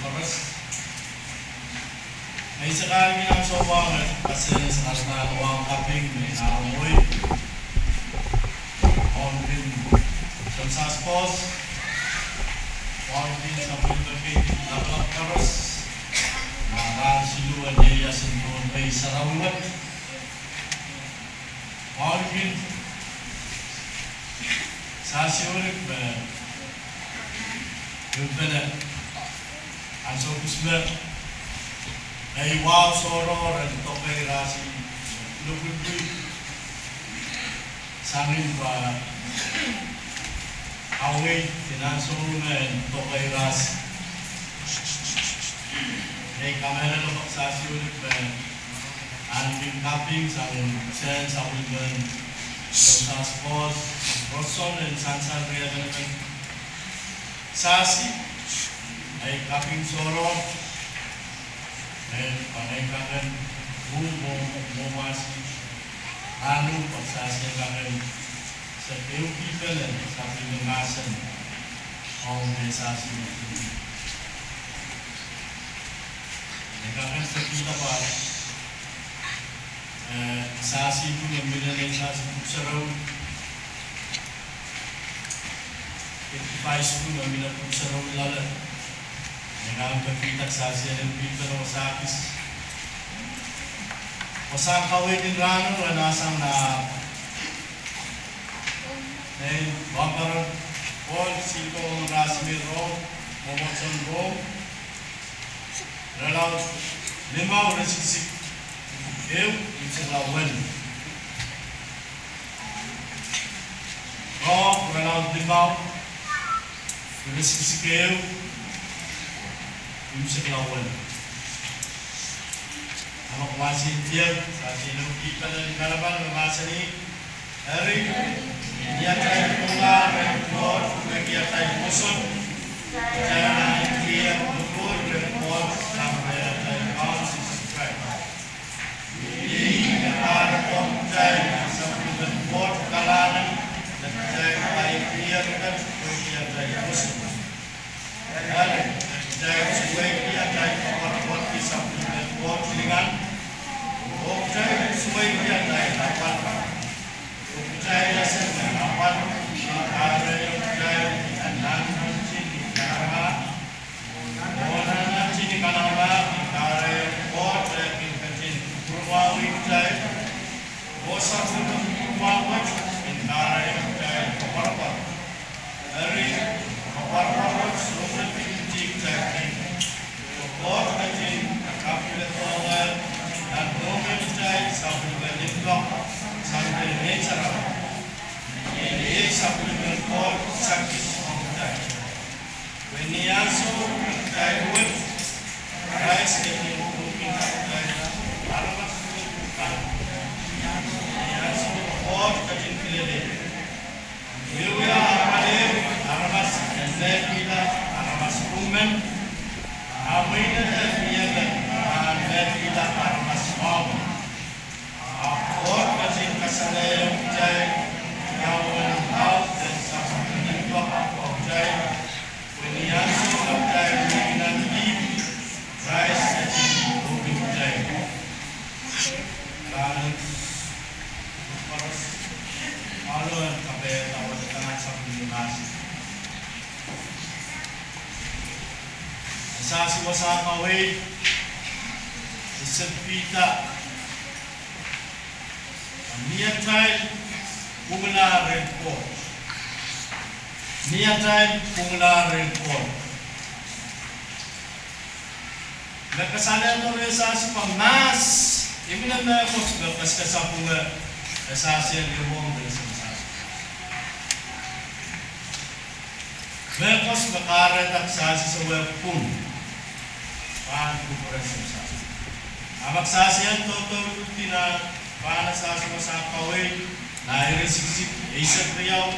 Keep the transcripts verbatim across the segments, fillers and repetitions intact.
Koaros, eisek ahneki nan soumwahu me kaselel sarawi nan kaping me I ahmw wei. Wauneki Semsas Pos, wauneki sapwellime kei lapalap koaros, ma rahn siluh en ieiasin Pohnpei sarawi wet. Wauneki sahsiohlik me pil pene ansou kis me ei wahu sohrohr en dokeirasi lopwulopwul sangin pwe kaweid en ansou me en dokeirasi. Ei kamehlele pwe sahsiohlik me ahneki kaping sangin sehn sapwellimen Semsas Pos, Roson en sansal riemen sahsi, ei kaping sohrohr, me pahn ei kaken uh mwo, mwo, mwohmwasi, ahnu pahn sahsi ei kaken, se ehu kipene sapwellime mahsen, ong me sahsi me kipene. Ei kaken se kihda pwe, eh, sahsi pwung me mihmi nan sahsi pwuhk sarawi, eh, pais pwung me mihmi nan pwuhk sarawi loale. Ei kaken se kihda sahsi en pil pene wasa kis. Wasahn kaweid en rahno en sang nan Nei Pahpara Pohl Silikongo Rasmi Rom, Mwomwohdiso en Rom, irelaud limau, iretikitik ehu, imwisekla wenu. Rom, irelaud limau, iretikitik ehu, imwisekla wenu. Ahmw wahsih dier, sahsi en kipene ni kalapan me mahsanih, Eri, ni atail pwungla rehn Koht, pwehki atail pwoson, kitail anahne kihong kupwur rehn Koht sang rehn atail Kaun Sises Krais. Ih me kahredohng kitail nan sapwellimen Koht kalahngan, me kitail pai dier pwehki atail pwoson. Eri, kitail suweiki atail koapworopworki sapwellimen Koht lingan, oh kitail suweiki atail apwal. Oh kitail ese me apwal kin kahrehiong kitail anahne nantihong kanengamah, oh anahne nantihong kanengamah kin kahrehiong Koht eh kin ketin kupwurmwahwih kitail, oh sapwellimen kupwurmwahwih wet kin kahrehiong kitail koapworopwor. Eri, koapworopwor wet sohte pil pitih kitail kei. Koht ketin kapwaiada nan mohngiong kitail sapwellime limpoak sang rehn Ngehn Sarawi. Ih sapwellimen Koht sakis ong kitail. Pwe ni ansou me kitail wet, Krais ketin kupwurki kitail aramas kan. Ni ansou Koht ketin kilelehda, wiewia apwal ehu aramas en mehkihla aramas pwung men, a mweidohng mie men, a mehkihla aramas mwahu men. Ahpw Koht ketin kasalehiong kitail wiawi en laud en sapwellime limpoak ong kitail, pwe ni ansou me kitail wia nan dihp, Krais ketin kupwurki kitail. Kalahngan koaros, ahlo en kapaiada wasa kan sapwellime mahsen. Sahsi wasa kaweid, ese pihda, ni atail pwungla rehn Koht. Ni atail pwungla rehn Koht. Me kasalehdo reh sahsi pwe mahs, imwin mehkot me kaskasapwunge, e sahsi en limwong me sahsi. Mehkot me kahrehda sahsi sewese pwung, pahn kupwuren Semsas. A ma ke sahsi en tohtohki nan pahn sahsi wasa kaweid, nan iretikitik eisek riau,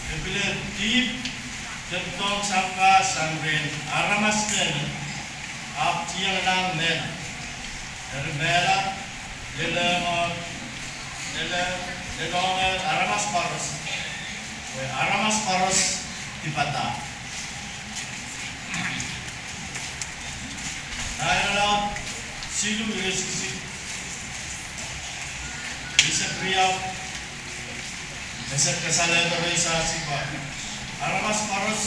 e pil dihp, tepdohng sampah sang rehn aramas men, ahpw tiengla mehla. Eri mehla lelohng, lelohng, lelohngehr aramas koaros, pwe aramas koaros dipada. Irelaud siluh, ire siksik, eisek riau. Ese kasalehdo reisasi pwe aramas koaros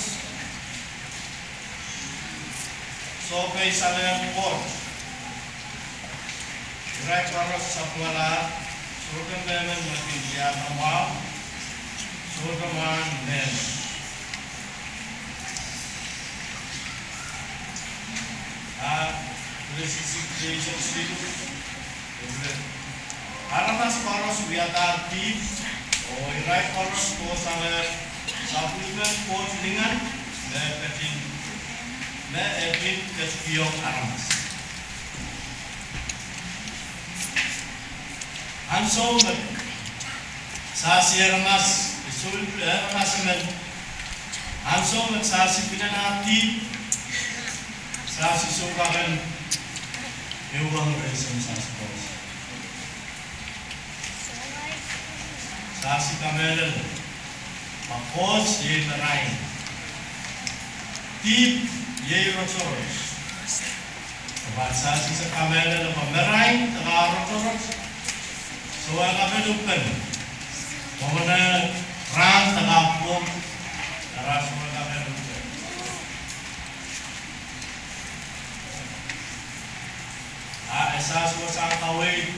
sohpei sang Koht. Irail koaros sapwungala, sohte mehmen me kin diarada mwahu, sohte mwahn mehmen. A, ire siksik, eisek siluh. Aramas koaros wiadahr dihp, oh irail koaros kohsang sapwellimen Koht lingan, me ketin, me e kin ketikihong aramas. Ansou me kisasi aramas, e sohte aramas emen. Ansou me kisasi pilada dihp, kisasi sohte kak en ehuong rehn Samsaskohs. Kisasi kamehlele pwe Koht iei marain. Dihp iei rotorot. Pwe kisasi kamehlele pwe marain de ka rotorot, soh, e kapehdopen. Pwe mehn rahn de ka pwong, e soh, e kapehdopen. A e sehse sang kaweid,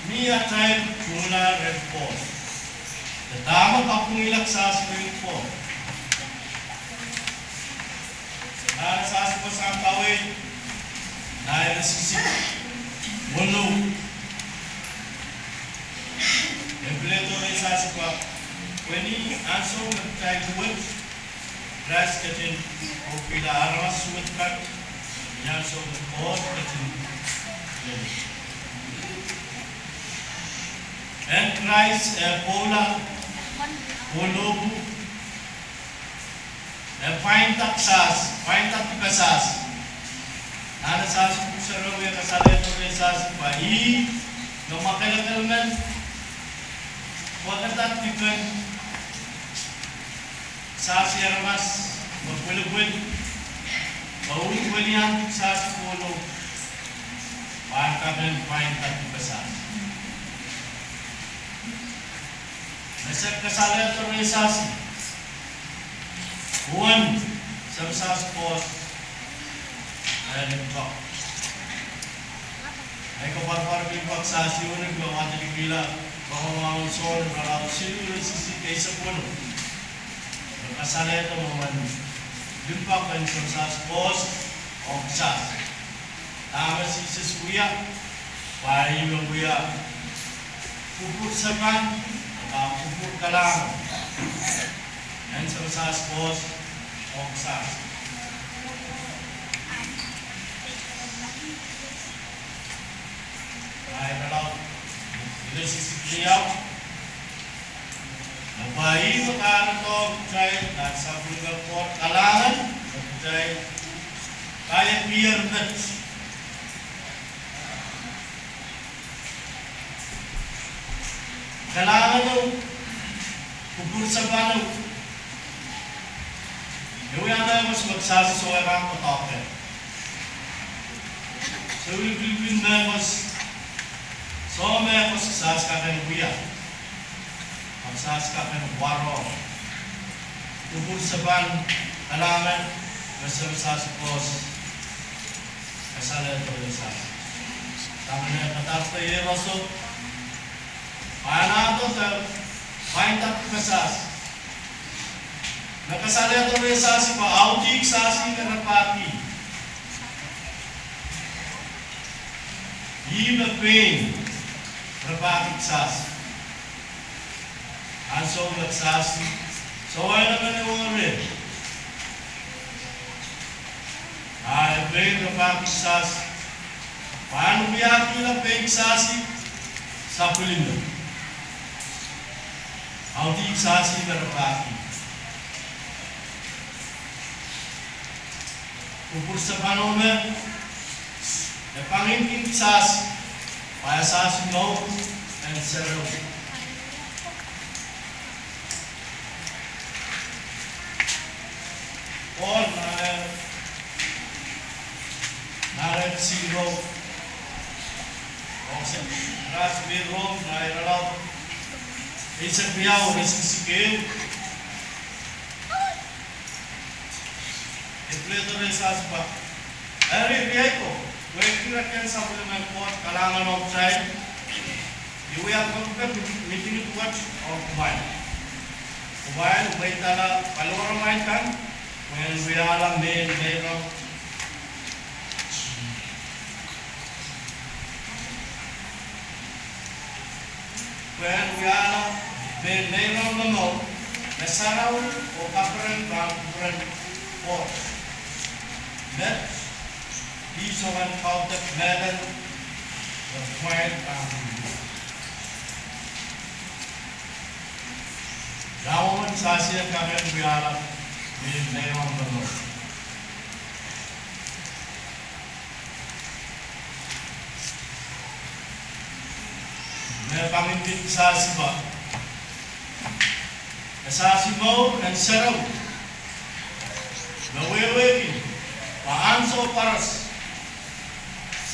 mie atail pwungla rehn Koht. De dahme kapwungihla kisasi rehn Koht? A e sehse sang kaweid, ire siksik weneu. E pilehdo reisasi pwe, pwe ni ansou me kitail wet, Krais ketin kohkihla aramas suwed kan, ni ansou me Koht ketin lel. En Krais e pwoula, oh lohpwu, e pwainda kisasi, pwainda dipasasi. Nan sehse pwuhk sarawi e kasalehdo reisasi pwe ih me mwakelekel men, pwekada dipen kisasi aramas me pwilipwil, me uhd weliandi kisasi pwolo, pahn kak en pwainda dipasasi. Me se kasalehdo reisasi, uwen Samsaskohs, e limpoak. Ahi koapworopwor limpoak kisasi uwen pwe wadekihla, pwe mwahu soangen irelaud siluh, ire siksik, eisek weneu. Me kasalehdo mwomwen limpoak en Samsaskohs oh kisas. Dahme Sises wia, pwe ih me wia pwupwur sapan, de ka pwupwur kalahngan en Samsaskohs oh kisas. Irelaud, ire siksik riau. Ahpw ih me kahredohng kitail nan sapwellimen Koht kalahngan, me kitail kaiekier met. Kalahngan o, pwupwur sapan o, e wia mehkot me kisasi sohte kak patohdo. Soh, lipilipil mehkot, soh, mehkot kisasi kak en wia. Kisasi kak en warohng pwupwur sapan kalahngan me Samsaskohs kasalehdo reisasi. Dahme e padarodo iei roson, pahn ahdo de pwainda dipasasi. Me kasalehdo reisasi pwe audih kisasi me rapahki. Ih me pein rapahki kisasi. Ansou me kisasi sohte emen oh reh, a e pein rapahki kisasi, pahn wiahkihla pein kisasi sapwellime. Audih kisasi me rapahki. Pwupwur sapano me, e pangin kin kisasi, pwe e sasi mour en sarawi. Pohl, eh, Siro, Ras Miro, Nairalo, Isek Riau, Resiksikeu, Epleto Resasba, Eri Riaiko, Wekira Ken Sapwellimen Koht kalahngan ong kitail, I wia pekipek mitingin wet ong kumwail. Kumwail mweidala paliwaramaid kan, pwehn wiahla mehn meirong, pwehn wiahla mehn meirong momour, me sarawi oh kaperen pahn kupwuren Koht. Met, I soangen kaudok mehlel, me kumwail pahn Ia mwomwen sasien kak en wiahla mehn meirong momour? Me pangin pil kisasipa, e sasi mour en sarawi, me wehwehki pwe ansou koaros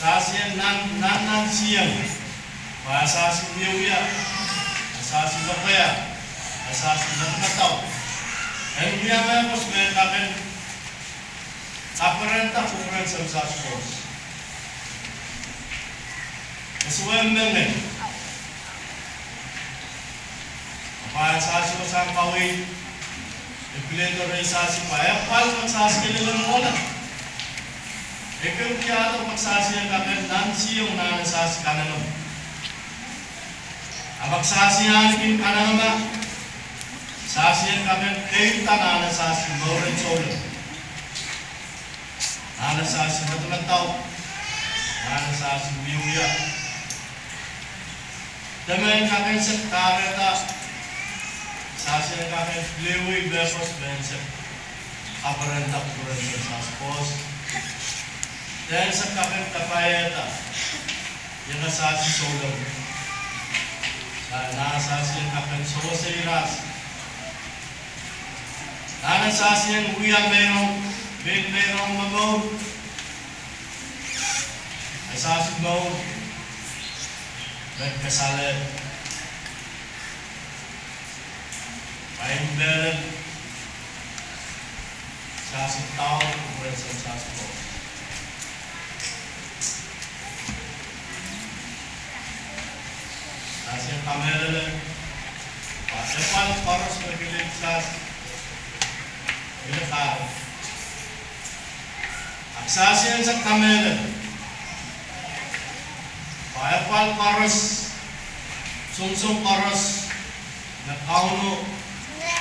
sasien nan, nan, nan sieng, pwe e sasi wiewia, e sasi lokaia, e sasi madamadau, en wia mehkot me e kak en kaperenda kupwuren Semsas Koht. E sohte mengei. Ahpw e sasi wasahn kaweid, e piledo rehn sasi pwe e pwal me sasi kelehpw en ola. E kin wiahda me sasien kak en nan sieng nan e sasi kanengamah. A me sasi ahneki kanengamah, sasien kak en keirda nan e sasi mour en souleng, nan e sasi madamadau, nan e sasi wiewia. Deme en kak en sehse kahrehda sasien kak en pilewei mehkot me en sehse kaperenda kupwuren Semsas Koht. Deme en sehse kak en kapaiada ienge sasi souleng, nan e sasien kak en sewese iras, nan e sasien wia meirong, mehn meirong momour, e sasi mour me kasalehda, pwe e mehlel sasi daur kupwuren Semsas Koht. Sasien kamehlele pwe e pwal koaros me kilin sas, kilin kar. Ahpw sasien sehse kamehlele pwe e pwal koaros, sounsoun koaros me Kauno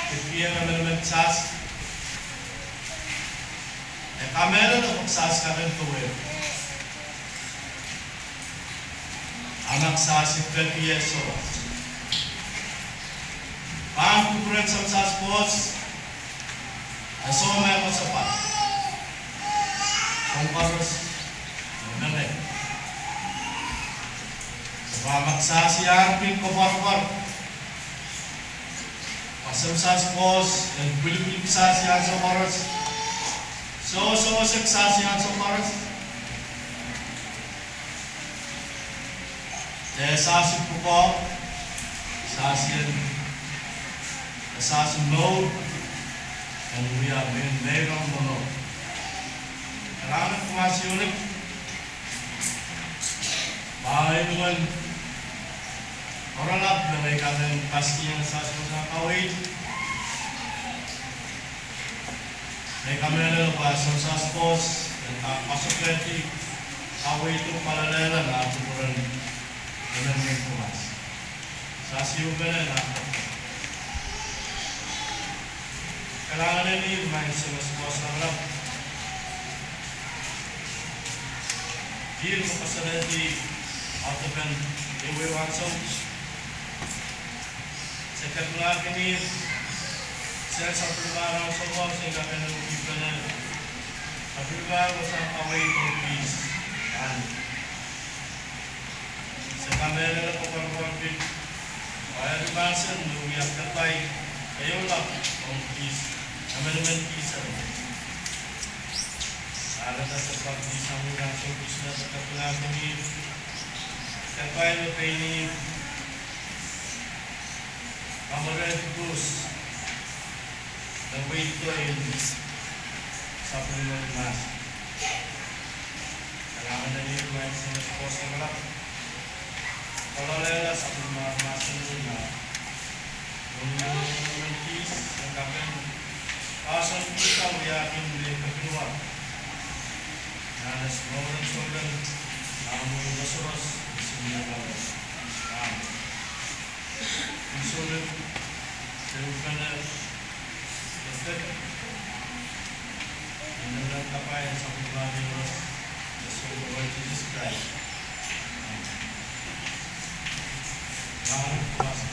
kihong emenemen sas, e kamehlele pwe sas kak en kawehwe. A me sasi peki e sohte pahn kupwuren Semsas Koht, e sohte me koasoia pahn soun koaros me mengei. Pwe a me sasi ahneki koapworopwor, pwe Semsas Koht en pwilipwilki sasi ansou koaros, sewesewese sasi ansou koaros, de sasi pwukoa, sasien, sasi mour en wia mehn meirong momour. Rahn kumwail sohte pahn inenen oaralap me ngehi kak en kasdiong sasi wasahn kaweid. Ngehi kamehlele pwe Semsas Koht en kak koasoanehdi kaweid oh pwalelehla nan kupwuren emenemen kumwail. Sasi upene nan kalahngan en ih, Maing Semesteres Koht Lapalap. Ih me koasoanehdi audepen ehuehu ansou. Se ketlahng ih, se sapwellimomwi ansou mwahu, se kak en uhpene sapwellimomwi wasahn kaweid oh kihs. Ahn se kamehlele koapworopworki pwe eri mahsen me wia kapai, ehu lap ong kihs, emenemen kihs ehu. A Alada sapwellimatail sang nan sohte kismet kapinga kini, kapai me pein ih, kamwerehdi Koht, me pweida en sapwellime mahsen. Kalahngan en ih, Maing Samat, koasoia, kaloaleiala sapwellime mahsen en ih. Mwohn ih, mwohn ih, mwohn ih, mwohn ih, kaping, pahsan kihda wiahkin me kepilwa. Nan souleng, souleng, nan mwohn ih, koasoia, ih souleng, amen. Ih souleng, souleng, souleng, souleng, kapai sapwellime mahsen en ih, Sises Krais. Amen.